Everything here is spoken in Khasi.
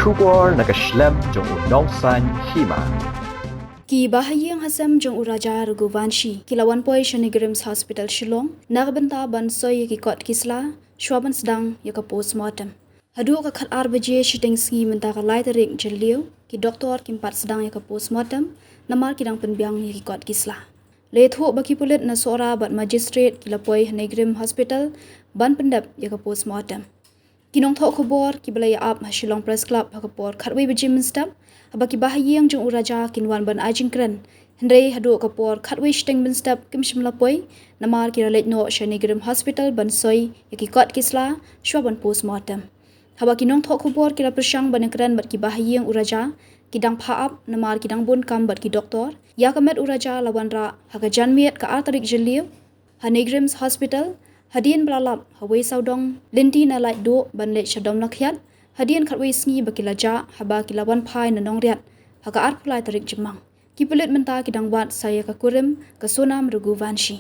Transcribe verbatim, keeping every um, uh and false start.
Khubor na ka shlem jong u nongsan hima. Ki bahaïing hasem jong u Raja Raghuvanshi ki la wan poi sha NEIGRIHMS Hospital Shillong na ka bynta ban soi ïa ki kot ki sla shwa ban sdang ïa ka postmortem. Haduh ka khat ar baje shiteng sngi mynta ka lai tarik Jylliew, ki doktor kim pat sdang ïa ka postmortem namar ki dang pynbiang ïa ki kot ki sla. La ïathuh ba ki pulit na Sohra bad magistrate ki la poi ha NEIGRIHMS Hospital ban pyndep ïa ka postmortem. Ki nongthoh khubor kiba la ïa ap ha Shillong Press Club ha ka por khatwei baje mynstep, haba ki bahaïing jong u Raja kin wan ban ai jingkren. Hynrei haduh ka por khatwei shiteng mynstep kim shym la poi, namar ki la leit noh sha NEIGRIHMS Hospital ban soi ïa ki kot ki sla shwa ban postmortem. Haba ki nongthoh khubor ki la pyrshang ban ïakren bad ki bahaïing u Raja, ki dang phah ap namar ki dang bun kam bad ki doktor. Ïa ka met u Raja la wanrah ha ka janmiet ka ar tarik Jylliew ha NEIGRIHMS Hospital, hadien ba la lap ha wei sawdong lynti na Laitduh ban leit sha Domlakhiat, hadien khatwei sngi ba ki la jah haba ki la wan phai na Nongriat ha ka arphew lai tarik Jymmang. Ki pulit mynta ki dang wad sa ïa ka kurim ka Sonam Raghuvanshi.